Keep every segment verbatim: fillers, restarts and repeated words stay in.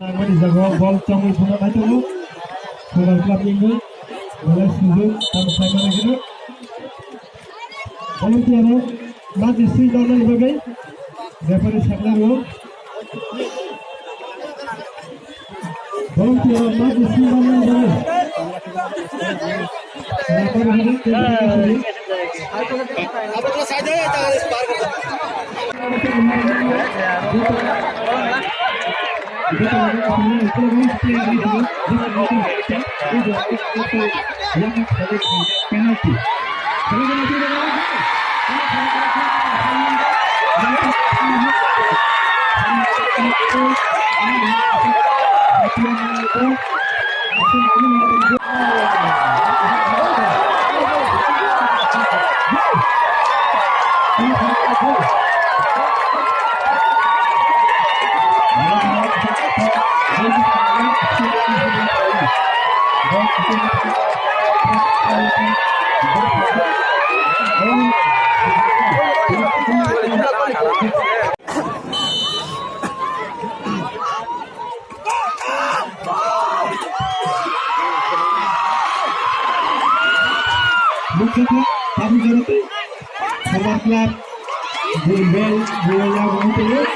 Tangmani jaga bol chongwi phunuknai tongo. Football club ni wngwi belai sujak tamo khlaimani hino. Volunteer rok match ni swi manmani bagwi referee saknai rwo. Volunteer rok match ni swi manmani bagwi. Penalty. Mukha kha, tabuk jora tei Football Club, gol, gol, gol, gol, gol, gol.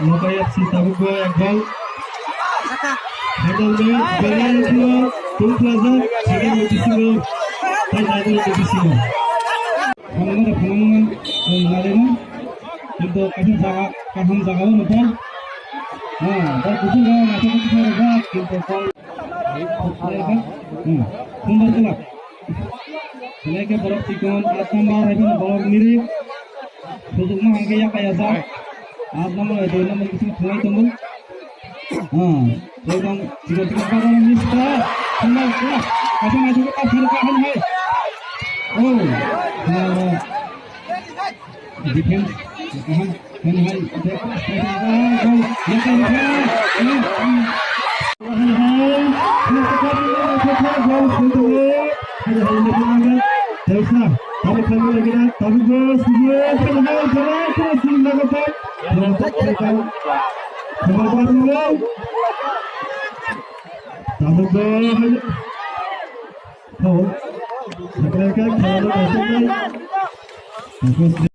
Loka F C tabuk go ek gol. Handle match, belai khe tungkhlajak, second ni bisingo, tei nine ni bisingo. Phunukmani phunukmani, eh, nalino. Kintu kaisa jaga, kaham jaga o nukha. Ah, da kusung jaga naithok khe thang rwkha, kintu kok, hmm, Football Club. Belai khe borok chikon, aat number hai phano borok mirik. Sujukma hangkhe yakayajak. Aat number hai dui number bising thunglai tongo. Ah, ekdom chikon chikon bagwi miss kha. Thunglai kha. Kaisa naithok khe ta phunukha hai hai. Oh, ah, defense kaham.